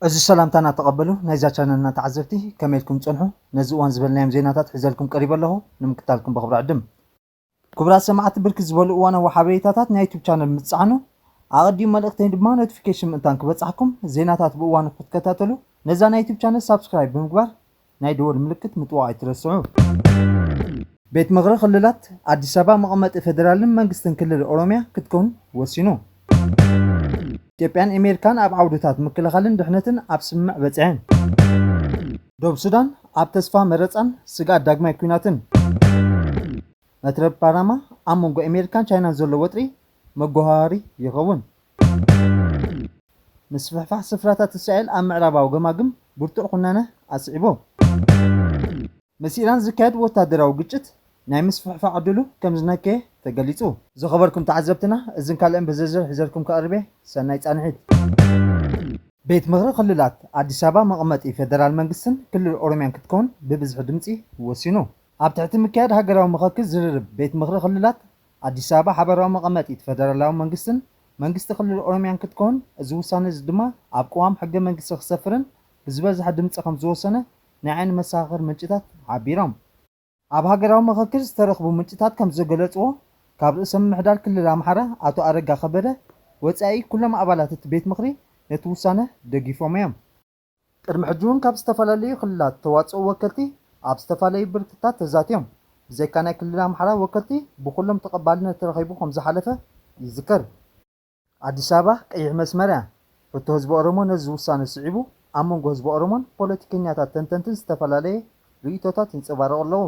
እዚ ሰላምታና ተቐበሉ ናይዛ ቻነልና ተዓዘብቲ፣ ከመይ ኢልኩም ጸንሑ? ነዚ እዋን ዝበልናዮም ዜናታት ሒዘልኩም ቀሪበ ኣለኹ፣ ንምክታልኩም ብኽብሪ ዕድም። ክቡራት ሰማዕቲ፣ ብርክት ዝበሉ እዋናዊ ሓበሬታታት ናይ ዩቱብ ቻነል ምጽዓኑ፣ ኣቐዲሙ መልእኽተይ ድማ ኖቲፊኬሽን ምእንታን ክበጻሕኩም፣ ዜናታት ብእዋኑ ክትከታተሉ ነዛ ናይ ዩቱብ ቻነል ሳብስክራይብ ብምግባር ናይ ደወል ምልክት ምጥዋቕ ኣይትረስዑ። ቤት ምኽሪ ክልላት ኣዲስ ኣበባ መቐመጢ ፌደራልን መንግስትን ክልል ኦሮሚያ ክትከውን ወሲኑ። ኢትዮጵያን ኣሜሪካን ኣብ ዓውድታት ምክልኻልን ድሕነትን ኣብ ስምምዕ በጺሐን። ደቡብ ሱዳን ኣብ ተስፋ መረጻን ስግኣት ዳግማይ ኲናትን። መትረብ ፓናማ ኣብ መንጎ ኣሜሪካን ቻይናን ዘሎ ወጥሪ መጎሃሃሪ ይኸውን። ምስፍሕፋሕ ስፍራታት እስራኤል ኣብ ምዕራባዊ ገማግም ብርቱዕ ኩናነ ኣስዒቡ። ምስ ኢራን ዝካየድ ወታደራዊ ግጭት ናይ ምስፍሕፋሕ ዕድሉ ከም ዝነከየ ተገሊጹ። ዝኸበርኩም ተዓዘብትና፣ እዝን ካልእን ብዝርዝር ሒዘልኩም ከቕርብ እየ። ሰናይ ጻንሒት። ቤት ምኽሪ ክልላት ኣዲስ ኣበባ መቐመጢ ፌደራል መንግስትን ክልል ኦሮሚያን ክትከውን ብብዝሒ ድምጺ ወሲኑ። ኣብ ትሕቲ ምክያድ ሃገራዊ ምኽክር ዝርርብ ቤት ምኽሪ ክልላት ኣዲስ ኣበባ ሓበራዊ መቐመጢት ፌደራላዊ መንግስትን መንግስቲ ክልል ኦሮሚያን ክትከውን፣ እዚ ውሳነ እዚ ድማ ኣብ ቅዋም ሕገ መንግስቲ ክሰፍርን ብዝበዝሐ ድምፂ ከም ዝወሰነ ናይ ዓይኒ መሰኻኽር ምንጭታት ሓቢሮም። ኣብ ሃገራዊ ምኽክር ዝተረኽቡ ምንጭታት ከም ዝገለፅዎ፣ ካብ ርእሰ ምምሕዳር ክልል ኣምሓራ ኣቶ ኣረጋ ከበደ ወፃኢ ኩሎም ኣባላት እቲ ቤት ምኽሪ ነቲ ውሳነ ደጊፎም እዮም። ቅድሚ ሕጂ እውን ካብ ዝተፈላለዩ ክልላት ዝተዋፅኡ ወከልቲ ኣብ ዝተፈላለዩ ብርክታት ተዛትዮም። ብዘይካ ናይ ክልል ኣምሓራ ወከልቲ ብኩሎም ተቐባልነት ተረኺቡ ከም ዝሓለፈ ይዝከር። ኣዲስ ኣበባ ቀይሕ መስመር እያ። ሕቶ ህዝቢ ኦሮሞ ነዚ ውሳነ ስዒቡ ኣብ መንጎ ህዝቢ ኦሮሞን ፖለቲከኛታት ተንተንትን ዝተፈላለየ ርእይቶታት ይንጸባረቑ ኣለዉ።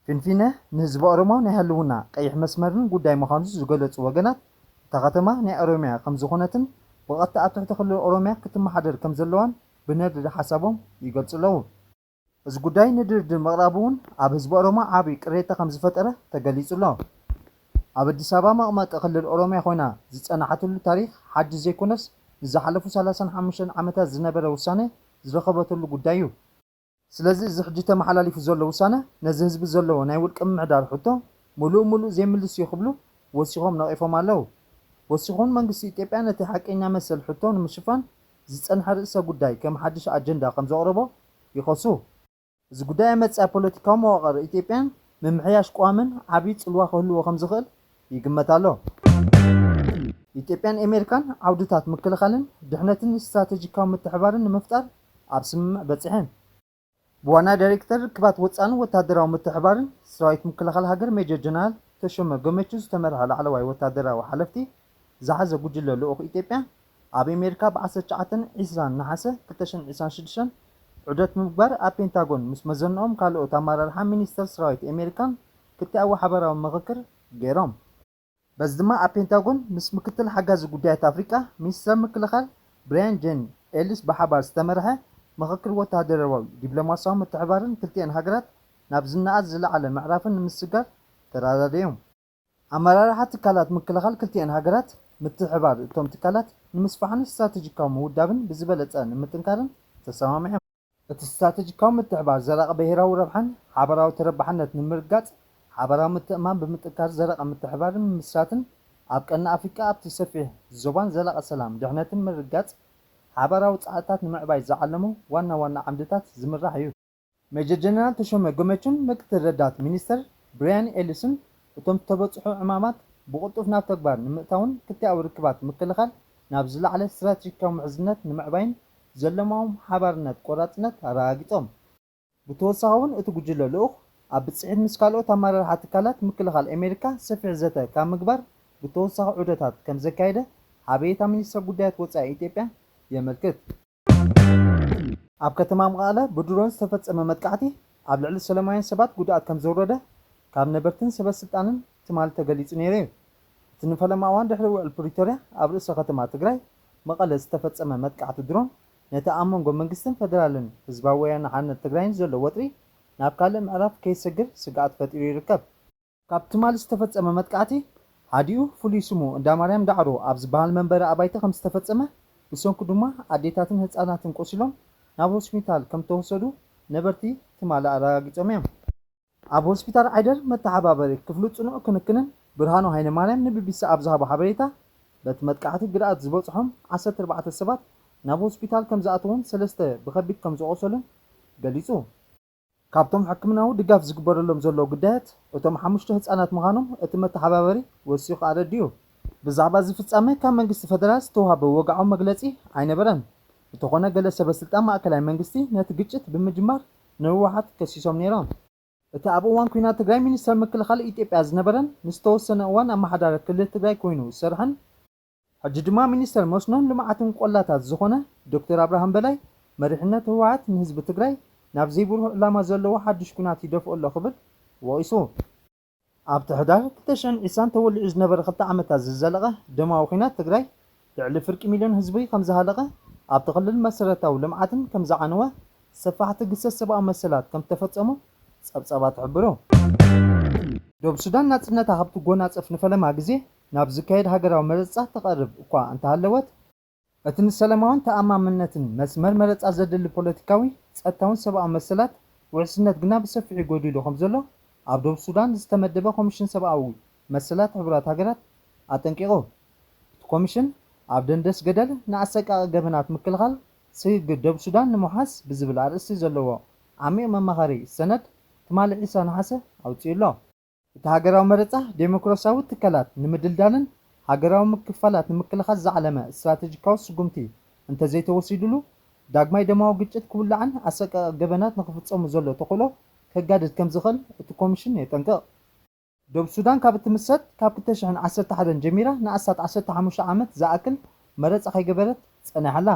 ፊንፊነ ንህዝቢ ኦሮሞ ናይ ህልውና ቀይሕ መስመርን ጉዳይ ምዃኑ ዝገለጹ ወገናት፣ እታ ከተማ ናይ ኦሮሚያ ከም ዝኾነትን ብቐጥታ ኣብ ትሕቲ ክልል ኦሮሚያ ክትመሓደር ከም ዘለዋን ብነድሪ ሓሳቦም ይገልጹ ኣለዉ። እዚ ጉዳይ ንድርድር ምቕራቡ እውን ኣብ ህዝቢ ኦሮሞ ዓቢ ቅሬታ ከም ዝፈጠረ ተገሊጹ ኣሎ። ኣብ ኣዲስ ኣበባ መቐመጢ ክልል ኦሮሚያ ኮይና ዝጸናሓትሉ ታሪኽ ሓድሽ ዘይኮነስ፣ ንዝሓለፉ ሰላሳን ሓሙሽተን ዓመታት ዝነበረ ውሳነ ዝረኸበትሉ ጉዳይ እዩ። ስለዚ እዚ ሕጂ ተመሓላሊፉ ዘሎ ውሳነ ነዚ ህዝቢ ዘለዎ ናይ ውልቂ ምምሕዳር ሕቶ ምሉእ ምሉእ ዘይምልስ እዩ ክብሉ ወሲኾም ነቒፎም ኣለዉ። ወሲኹን መንግስቲ ኢትዮጵያ ነቲ ሓቀኛ መሰል ሕቶ ንምሽፋን ዝጸንሐ ርእሰ ጉዳይ ከም ሓድሽ ኣጀንዳ ከም ዘቕረቦ ይኸሱ። እዚ ጉዳይ ኣብ መጻኢ ፖለቲካዊ መዋቕር ኢትዮጵያን ምምሕያሽ ቅዋምን ዓቢ ጽልዋ ክህልዎ ከም ዝኽእል ይግመት ኣሎ። ኢትዮጵያን ኣሜሪካን ዓውድታት ምክልኻልን ድሕነትን ስትራተጂካዊ ምትሕባርን ንምፍጣር ኣብ ስምምዕ በጺሐን። ብዋና ዳይሬክተር ርክባት ወጻእን ወታደራዊ ምትሕባርን ሰራዊት ምክልኻል ሃገር ሜጀር ጀነራል ተሾመ ገመቹ ዝተመርሐ ላዕለዋይ ወታደራዊ ሓለፍቲ ዝሓዘ ጉጅለ ልኡኽ ኢትዮጵያ ኣብ ኣሜሪካ ብ ዓሰርተ ትሽዓተን ዒስራን ነሓሰ ክልተ ሽሕን ዕስራን ሽዱሽተን ዑደት ምግባር ኣብ ፔንታጎን ምስ መዘንኦም ካልኦት ኣመራርሓ ሚኒስተር ሰራዊት ኣሜሪካን ክልቲኣዊ ሓበራዊ ምኽክር ገይሮም። በዚ ድማ ኣብ ፔንታጎን ምስ ምክትል ሓጋዚ ጉዳያት ኣፍሪቃ ሚኒስተር ምክልኻል ብራያን ጄን ኤሊስ ብሓባር ዝተመርሐ ምኽክር ወታደራዊ ዲፕሎማሲያዊ ምትሕባርን ክልቲኤን ሃገራት ናብ ዝነኣድ ዝለዓለ ምዕራፍን ንምስጋር ተረዳዲኦም። ኣመራርሓ ትካላት ምክልኻል ክልቲኤን ሃገራት ምትሕባር እቶም ትካላት ንምስፋሕን ስትራተጂካዊ ምውዳብን ብዝበለጸ ንምጥንካርን ተሰማሚዖም። እቲ ስትራተጂካዊ ምትሕባር ዘላቒ ብሄራዊ ረብሓን ሓበራዊ ተረባሕነት ንምርጋጽ ሓበራዊ ምትእምማን ብምጥንካር ዘላቒ ምትሕባርን ምምስራትን ኣብ ቀርኒ ኣፍሪቃ ኣብቲ ሰፊሕ ዞባን ዘላቒ ሰላም ድሕነትን ምርጋጽ ሓበራዊ ጻዕርታት ንምዕባይ ዝዓለሙ ዋና ዋና ዓምድታት ዝምራሕ እዩ። ሜጀር ጀነራል ተሾመ ገመቹን ምክትል ረዳት ሚኒስተር ብራያን ኤሊስን እቶም ዝተበጽሑ ዕማማት ብቕልጡፍ ናብ ተግባር ንምእታውን ክልቲኣዊ ርክባት ምክልኻል ናብ ዝለዓለ ስትራተጂካዊ ምሕዝነት ንምዕባይን ዘለዎም ሓባርነት ቆራጽነት ኣረጋጊጾም። ብተወሳኺ እውን እቲ ጉጅለ ልኡኽ ኣብ ብጽሒት ምስ ካልኦት ኣመራርሓ ትካላት ምክልኻል ኣሜሪካ ሰፊሕ ዘተ ካብ ምግባር ብተወሳኺ ዑደታት ከም ዘካየደ ሓበሬታ ሚኒስተር ጉዳያት ወጻኢ ኢትዮጵያ የመልክት። ኣብ ከተማ መቐለ ብድሮን ዝተፈጸመ መጥቃዕቲ ኣብ ልዕሊ ሰላማውያን ሰባት ጉድኣት ከም ዘውረደ ካብ ነበርትን ሰበ ስልጣንን ትማሊ ተገሊጹ ነይሩ እዩ። እቲ ንፈለማ እዋን ድሕሪ ውዕል ፕሪቶርያ ኣብ ርእሰ ከተማ ትግራይ መቐለ ዝተፈጸመ መጥቃዕቲ ድሮን ነቲ ኣብ መንጎ መንግስትን ፌደራልን ህዝባዊ ወያነ ሓርነት ትግራይን ዘሎ ወጥሪ ናብ ካልእ ምዕራፍ ከይሰግር ስግኣት ፈጢሩ ይርከብ። ካብ ትማሊ ዝተፈጸመ መጥቃዕቲ ሓዲኡ ፍሉይ ስሙ እንዳ ማርያም ዳዕሮ ኣብ ዝበሃል መንበሪ ኣባይቲ ከም ዝተፈጸመ፣ ብሰንኩ ድማ ኣዴታትን ህጻናትን ቆሲሎም ናብ ሆስፒታል ከም ተወሰዱ ነበርቲ ትማሊ ኣረጋጊጾም እዮም። ኣብ ሆስፒታል ዓይደር መተሓባበሪ ክፍሊ ጽኑዕ ክንክንን ብርሃኑ ሃይለማርያም ንቢቢሲ ኣብ ዝሃቦ ሓበሬታ፣ በቲ መጥቃዕቲ ግድኣት ዝበጽሖም ዓሰርተ ኣርባዕተ ሰባት ናብ ሆስፒታል ከም ዝኣተዉን ሰለስተ ብኸቢድ ከም ዝቖሰሉን ገሊጹ። ካብቶም ሕክምናዊ ድጋፍ ዝግበረሎም ዘሎ ግዳያት እቶም ሓሙሽተ ህጻናት ምዃኖም እቲ መተሓባበሪ ወሲኹ ኣረዲኡ። ብዛዕባ እዚ ፍጻመ ካብ መንግስቲ ፈደራል ዝተዋህበ ወግዓዊ መግለጺ ኣይነበረን። እንተኾነ ገለ ሰበ ስልጣን ማእከላይ መንግስቲ ነቲ ግጭት ብምጅማር ንህወሓት ከሲሶም ነይሮም። እቲ ኣብ እዋን ኲናት ትግራይ ሚኒስተር ምክልኻል ኢትዮጵያ ዝነበረን ንዝተወሰነ እዋን ኣመሓዳሪ ክልል ትግራይ ኮይኑ ዝሰርሐን ሕጂ ድማ ሚኒስተር መስኖን ልምዓትን ቆላታት ዝኾነ ዶክተር ኣብርሃም በላይ፣ መሪሕነት ህወሓት ንህዝቢ ትግራይ ናብ ዘይብሩህ ዕላማ ዘለዎ ሓድሽ ኲናት ይደፍኦ ኣሎ ክብል ወቒሱ። ኣብቲ ሕዳር ክልተ ሽሕን ዕስራን ተወሊዑ ዝነበረ ክልተ ዓመታት ዝዘለቐ ደማዊ ኲናት ትግራይ ልዕሊ ፍርቂ ሚልዮን ህዝቢ ከም ዝሃለቐ፣ ኣብቲ ክልል መሰረታዊ ልምዓትን ከም ዝዓነወ፣ ሰፋሕቲ ግህሰት ሰብኣዊ መሰላት ከም ዝተፈጸሙ ጸብጻባት ይሕብሩ። ደቡብ ሱዳን ናጽነታ ካብ ትጎናጸፍ ንፈለማ ግዜ ናብ ዝካየድ ሃገራዊ መረጻ ትቐርብ እኳ እንተሃለወት፣ እቲ ንሰላማውን ተኣማምነትን መስመር መረጻ ዘድሊ ፖለቲካዊ፣ ጸጥታውን ሰብኣዊ መሰላት ውሕስነት ግና ብሰፊሑ ጎዲሉ ከም ዘሎ ኣብ ደቡብ ሱዳን ዝተመደበ ኮሚሽን ሰብኣዊ መሰላት ሕቡራት ሃገራት ኣጠንቂቑ። እቲ ኮሚሽን ኣብ ደንደስ ገደል ንኣሰቃቒ ገበናት ምክልኻል ስግግር ደቡብ ሱዳን ንምውሓስ ብዝብል ኣርእስቲ ዘለዎ ዓሚቕ መማኸሪ ሰነድ ትማሊ ዕስራ ነሓሰ ኣውጺኡ ኣሎ። እቲ ሃገራዊ መረጻ ዴሞክራሲያዊ ትካላት ንምድልዳልን ሃገራዊ ምክፍፋላት ንምክልኻል ዝዓለመ ስትራተጂካዊ ስጉምቲ እንተዘይተወሲዱሉ፣ ዳግማይ ደማዊ ግጭት ክውላዕን ኣሰቃቒ ገበናት ንኽፍጸሙ ዘሎ ተኽእሎ ከጋድድ ከም ዝኽእል እቲ ኮሚሽን የጠንቅቕ። ደቡብ ሱዳን ካብ እትምሰጥ ካብ ክልተ ሽሕን ዓሰርተ ሓደን ጀሚራ ንኣስታት ዓሰርተ ሓሙሽተ ዓመት ዝኣክል መረጻ ከይገበረት ጸኒሓ ኣላ።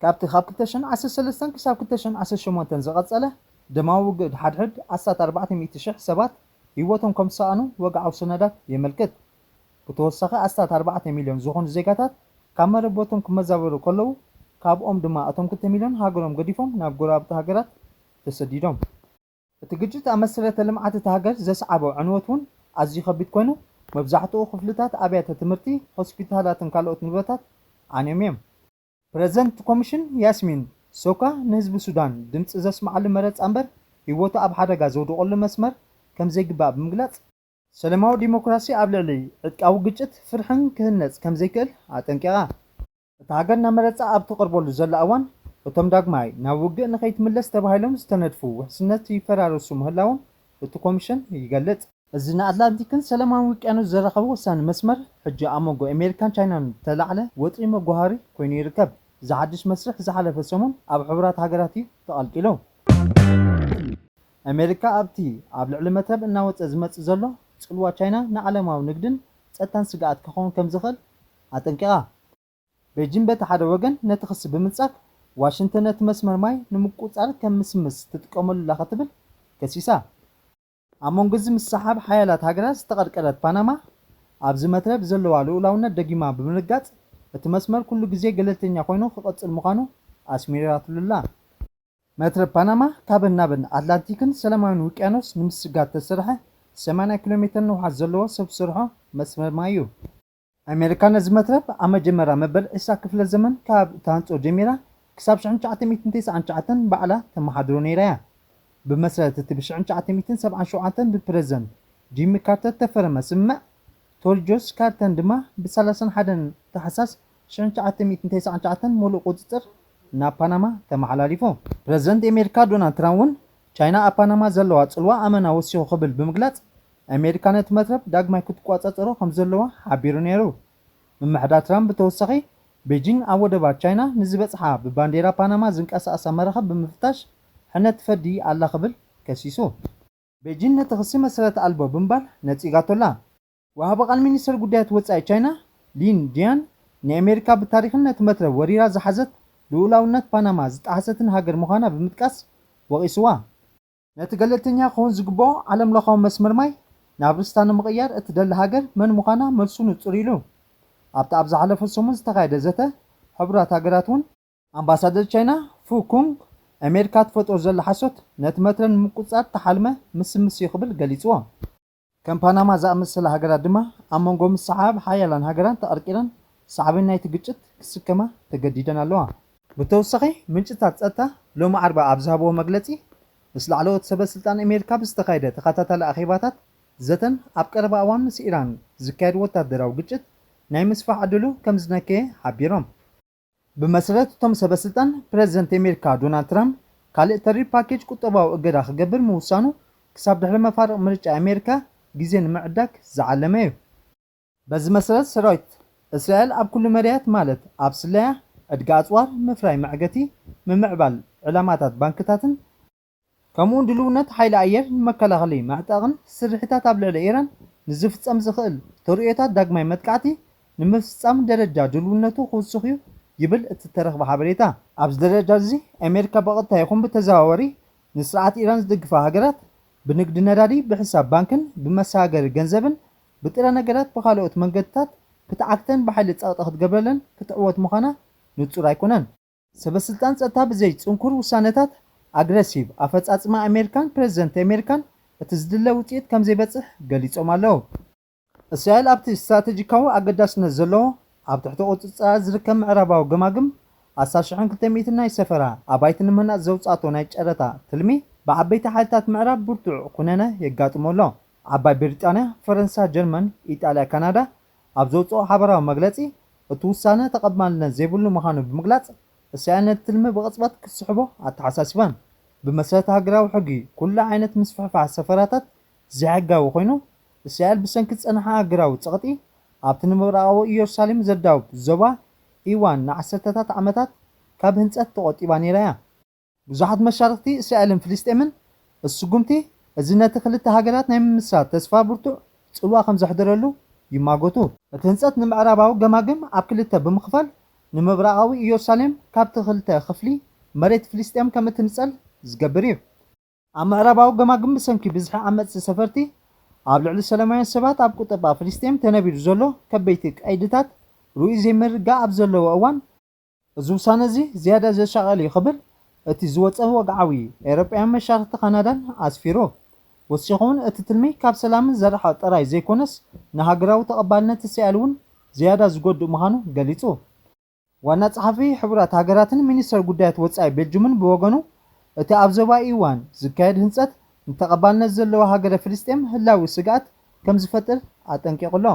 ካብቲ ካብ ክልተ ሽሕን ዓሰርተ ሰለስተን ክሳብ ክልተ ሽሕን ዓሰርተ ሸሞንተን ዝቐጸለ ደማዊ ውግእ ሓድሕድ ኣስታት ኣርባዕተ ሚእቲ ሽሕ ሰባት ህይወቶም ከም ዝሰኣኑ ወግዓዊ ሰነዳት የመልክት። ብተወሳኺ ኣስታት ኣርባዕተ ሚልዮን ዝኾኑ ዜጋታት ካብ መረበቶም ክመዛበሩ ከለዉ፣ ካብኦም ድማ እቶም ክልተ ሚልዮን ሃገሮም ገዲፎም ናብ ጎረባብቲ ሃገራት ተሰዲዶም። እቲ ግጭት ኣብ መሰረተ ልምዓት እታ ሃገር ዘስዓቦ ዕንወት እውን ኣዝዩ ከቢድ ኮይኑ፣ መብዛሕትኡ ክፍልታት ኣብያተ ትምህርቲ፣ ሆስፒታላትን ካልኦት ንብረታት ዓንዮም እዮም። ፕረዚደንት ኮሚሽን ያስሚን ሶካ ንህዝቢ ሱዳን ድምፂ ዘስምዓሉ መረፃ እምበር ህይወቱ ኣብ ሓደጋ ዘውድቐሉ መስመር ከም ዘይግባእ ብምግላፅ፣ ሰላማዊ ዲሞክራሲ ኣብ ልዕሊ ዕጥቃዊ ግጭት ፍርሕን ክህነፅ ከም ዘይክእል ኣጠንቂቓ። እታ ሃገር ናብ መረፃ ኣብ ትቐርበሉ ዘላ እዋን፣ እቶም ዳግማይ ናብ ውግእ ንኸይትምለስ ተባሂሎም ዝተነድፉ ውሕስነት ይፈራረሱ ምህላዎም እቲ ኮሚሽን ይገልጽ። እዚ ንኣትላንቲክን ሰላማዊ ውቅያኖስ ዘራኸቡ ወሳኒ መስመር፣ ሕጂ ኣብ መንጎ ኣሜሪካን ቻይናን ዝተላዕለ ወጥሪ መጓሃሪ ኮይኑ ይርከብ። እዚ ሓድሽ መስርሕ ዝሓለፈ ሰሙን ኣብ ሕቡራት ሃገራት እዩ ተቐልቂሉ። ኣሜሪካ ኣብቲ ኣብ ልዕሊ መትረብ እናወጸ ዝመጽእ ዘሎ ጽልዋ ቻይና ንዓለማዊ ንግድን ጸጥታን ስግኣት ክኸውን ከም ዝኽእል ኣጠንቂቓ። ቤጂን በቲ ሓደ ወገን ነቲ ክሲ ብምንጻግ፣ ዋሽንግተን ነቲ መስመር ማይ ንምቁጽጻር ከም ምስምስ ትጥቀመሉ ኣላ ክትብል ከሲሳ። ኣብ መንጎ እዚ ምስሕሓብ ሓያላት ሃገራት ዝተቐርቀረት ፓናማ፣ ኣብዚ መትረብ ዘለዋ ልኡላውነት ደጊማ ብምርጋጽ፣ እቲ መስመር ኩሉ ግዜ ገለልተኛ ኮይኑ ክቕጽል ምዃኑ ኣስሚራትሉ ኣላ። መትረብ ፓናማ ካብን ናብን ኣትላንቲክን ሰላማዊን ውቅያኖስ ንምስጋር እተሰርሐ ሰማንያ ኪሎ ሜተር ንውሓት ዘለዎ ሰብ ዝሰርሖ መስመር ማይ እዩ። ኣሜሪካ ነዚ መትረብ ኣብ መጀመርያ መበል ዕስራ ክፍለ ዘመን ካብ እትሃንጾ ጀሚራ ክሳብ ሽሕን ትሽዓተ ሚእትን ተስዓን ትሽዓተን ባዕላ ተመሓድሮ ነይራ እያ። ብመሰረት እቲ ብ ሽሕን ትሽዓተ ሚእትን ሰብዓን ሸውዓተን ብፕረዚደንት ጂሚ ካርተር እተፈረመ ስምምዕ፣ ቶርጆስ ካርተን ድማ ብ ሰላሳን ሓደን ታሕሳስ ሽሕን ትሽዓተ ሚእትን ተስዓን ትሽዓተን ምሉእ ቁጽጽር ናብ ፓናማ ተመሓላሊፉ። ፕረዚደንት ኣሜሪካ ዶናልድ ትራምፕ እውን ቻይና ኣብ ፓናማ ዘለዋ ጽልዋ ኣመና ወሲኹ ክብል ብምግላጽ፣ ኣሜሪካ ነቲ መትረብ ዳግማይ ክትቆጻጸሮ ከም ዘለዋ ሓቢሩ ነይሩ። ምምሕዳር ትራምፕ ብተወሳኺ፣ ቤጂን ኣብ ወደባት ቻይና ንዝበጽሓ ብባንዴራ ፓናማ ዝንቀሳቐሳ መራኽብ ብምፍታሽ ሕነ ትፈዲ ኣላ ክብል ከሲሱ። ቤጂን ነቲ ክሲ መሰረት ኣልቦ ብምባል ነጺጋቶ ኣላ። ወሃቢ ቃል ሚኒስተር ጉዳያት ወጻኢ ቻይና ሊን ጂያን፣ ንኣሜሪካ ብታሪኽን ነቲ መትረብ ወሪራ ዝሓዘት ልኡላውነት ፓናማ ዝጠሓሰትን ሃገር ምዃና ብምጥቃስ ወቒስዋ። ነቲ ገለልተኛ ክኸውን ዝግብኦ ዓለምለኻዊ መስመር ማይ ናብ ርስታ ንምቕያር እትደሊ ሃገር መን ምዃና መልሱ ንጹር ኢሉ። ኣብቲ ኣብ ዝሓለፈ ሰሙን ዝተኻየደ ዘተ ሕቡራት ሃገራት እውን፣ ኣምባሳደር ቻይና ፉ ኩንግ፣ ኣሜሪካ ትፈጥሮ ዘላ ሓሶት ነቲ መትረብ ንምቁጽጻር እተሓልመ ምስምስ እዩ ክብል ገሊጽዎ። ከም ፓናማ ዝኣመሰላ ሃገራት ድማ ኣብ መንጎ ምስሕሓብ ሓያላን ሃገራት ተቐርቂረን ሳዕቤን ናይቲ ግጭት ክስከማ ተገዲደን ኣለዋ። ብተወሳኺ፣ ምንጭታት ጸጥታ ሎሚ ዓርቢ ኣብ ዝሃብዎ መግለጺ፣ ምስ ላዕለዎት ሰበ ስልጣን ኣሜሪካ ብዝተኻየደ ተኸታታሊ ኣኼባታት ዘተን ኣብ ቀረባ እዋን ምስ ኢራን ዝካየድ ወታደራዊ ግጭት ናይ ምስፋሕ ዕድሉ ከም ዝነከየ ሓቢሮም። ብመሰረት እቶም ሰበስልጣን፣ ፕረዚደንት ኣሜሪካ ዶናልድ ትራምፕ ካልእ ተሪር ፓኬጅ ቁጠባዊ እገዳ ክገብር ምውሳኑ ክሳብ ድሕሪ መፋርቕ ምርጫ ኣሜሪካ ግዜ ንምዕዳግ ዝዓለመ እዩ። በዚ መሰረት ሰራዊት እስራኤል ኣብ ኩሉ መዳያት ማለት ኣብ ስለያ፣ ዕድጋ ኣጽዋር፣ ምፍራይ መዕገቲ፣ ምምዕባል ዕላማታት ባንክታትን ከምኡውን ድልውነት ሓይሊ ኣየር ንመከላኸሊ ምዕጣቕን ስርሒታት ኣብ ልዕሊ ኢራን ንዝፍጸም ዝኽእል ተርእዮታት ዳግማይ መጥቃዕቲ ንምፍጻም ደረጃ ድልውነቱ ክውስኽ እዩ ይብል እቲ እተረኽበ ሓበሬታ። ኣብዚ ደረጃ እዚ ኣሜሪካ ብቐጥታ ይኹን ብተዘዋወሪ ንስርዓት ኢራን ዝድግፋ ሃገራት ብንግዲ ነዳዲ፣ ብሕሳብ ባንክን ብመሰጋገሪ ገንዘብን ብጥረ ነገራት ብኻልኦት መንገድታት ክትዓግተን ብሓይሊ ጸቕጢ ክትገብረለን ክትዕወት ምዃና ንጹር ኣይኮነን። ሰበስልጣን ጸጥታ ብዘይ ጽንኩር ውሳነታት ኣግረሲቭ ኣፈጻጽማ ኣሜሪካን ፕረዚደንት ኣሜሪካን እቲ ዝድለ ውጽኢት ከም ዘይበጽሕ ገሊጾም ኣለዉ። እስራኤል ኣብቲ ስትራተጂካዊ ኣገዳስነት ዘለዎ ኣብ ትሕቲ ቁጽጽራ ዝርከብ ምዕራባዊ ገማግም ኣስታት ሽሕን ክልተ ሚእትን ናይ ሰፈራ ኣባይቲ ንምህናጽ ዘውጻእቶ ናይ ጨረታ ትልሚ ብዓበይቲ ሓይልታት ምዕራብ ብርቱዕ ኩነነ የጋጥሞ ኣሎ። ዓባይ ብሪጣንያ፣ ፈረንሳ፣ ጀርመን፣ ኢጣልያ፣ ካናዳ ኣብ ዘውጽኦ ሓበራዊ መግለጺ እቲ ውሳነ ተቐባልነት ዘይብሉ ምዃኑ ብምግላጽ እስራኤል ነቲ ትልሚ ብቕጽበት ክትስሕቦ ኣተሓሳሲበን። ብመሰረት ሃገራዊ ሕጊ ኩሉ ዓይነት ምስፍሕፋሕ ሰፈራታት ዘይሕጋዊ ኮይኑ እስራኤል ብሰንኪ ዝጸንሓ ሃገራዊ ጸቕጢ ኣብቲ ንምብራቓዊ ኢየሩሳሌም ዘዳውብ ዞባ ኢዋን ንዓሰርተታት ዓመታት ካብ ህንጸት ተቖጢባ ነይራ እያ። ብዙሓት መሻርኽቲ እስራኤልን ፍልስጤምን እቲ ስጉምቲ እዚ ነቲ ክልተ ሃገራት ናይ ምምስራት ተስፋ ብርቱዕ ጽልዋ ከም ዘሕደረሉ ይማጎቱ። እቲ ህንጸት ንምዕራባዊ ገማግም ኣብ ክልተ ብምኽፋል ንምብራቓዊ ኢየሩሳሌም ካብቲ ክልተ ክፍሊ መሬት ፍልስጤም ከም እትንጸል ዝገብር እዩ። ኣብ ምዕራባዊ ገማግም ብሰንኪ ብዝሒ ዓመጽቲ ሰፈርቲ ኣብ ልዕሊ ሰላማውያን ሰባት ኣብ ቁጠባ ፍልስጤም ተነቢሩ ዘሎ ከበይቲ ቀይድታት ርኡይ ዘይምርግጋእ ኣብ ዘለዎ እዋን እዚ ውሳነ እዚ ዝያዳ ዘሻቐል እዩ ክብል እቲ ዝወጸ ወግዓዊ ኤውሮጳውያን መሻርኽቲ ካናዳን ኣስፊሩ። ወሲኹ እውን እቲ ትልሚ ካብ ሰላምን ዘርሓ ጥራይ ዘይኮነስ ንሃገራዊ ተቐባልነት እስራኤል እውን ዝያዳ ዝጎድእ ምዃኑ ገሊጹ። ዋና ጸሓፊ ሕቡራት ሃገራትን ሚኒስተር ጉዳያት ወጻኢ ቤልጅምን ብወገኑ እቲ ኣብ ዞባ ኢዋን ዝካየድ ህንጸት ንተቐባልነት ዘለዎ ሃገረ ፍልስጤም ህላዊ ስግኣት ከም ዝፈጥር ኣጠንቂቑ ኣሎ።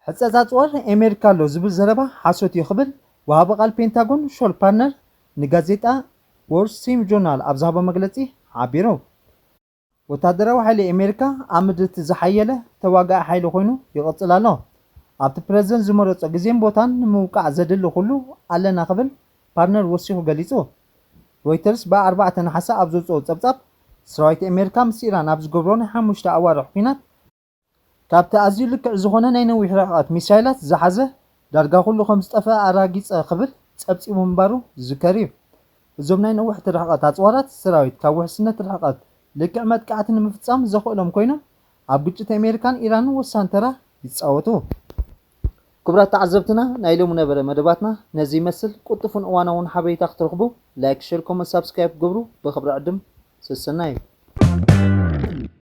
ሕጸጻ ጾር ኣሜሪካ ኣሎ ዝብል ዘረባ ሓሶት እዩ ክብል ወሃቢ ቃል ፔንታጎን ሾል ፓርነር ንጋዜጣ ዎል ስትሪት ጆርናል ኣብ ዝሃቦ መግለጺ ሓቢሩ። ወታደራዊ ሓይሊ ኣሜሪካ ኣብ ምድሪ እቲ ዝሓየለ ተዋጋኢ ሓይሊ ኮይኑ ይቕጽል ኣሎ። ኣብቲ ፕረዚደንት ዝመረጾ ግዜን ቦታን ንምውቃዕ ዘድሊ ኩሉ ኣለና ክብል ፓርነር ወሲኹ ገሊጹ። ሮይተርስ ብኣርባዕተ ነሓሰ ኣብ ዘውጽኦ ጸብጻብ ሰራዊት ኣሜሪካ ምስ ኢራን ኣብ ዝገብሮ ናይ ሓሙሽተ ኣዋርሕ ኲናት ካብቲ ኣዝዩ ልክዕ ዝኾነ ናይ ነዊሕ ርሕቐት ሚሳይላት ዝሓዘ ዳርጋ ኩሉ ከም ዝጠፍአ ኣራጊጸ ክብል ጸብጺቡ ምንባሩ ዝዝከር እዩ። እዞም ናይ ነዋሕቲ ርሕቐት ኣጽዋራት ሰራዊት ካብ ውሕስነት ርሕቐት ልክዕ መጥቃዕቲ ንምፍጻም ዘኽእሎም ኮይኖም ኣብ ግጭት ኣሜሪካን ኢራንን ወሳኒ ተራ ይጻወቱ። ክቡራት ተዓዘብትና ናይ ሎሚ ነበረ መደባትና ነዚ ይመስል። ቅልጡፍን እዋናውን ሓበሬታ ክትረኽቡ ላይክ፣ ሸር፣ ኮመንት፣ ሳብስክራይብ ክገብሩ ብኽብሪ ዕድም ሰሰናዩ።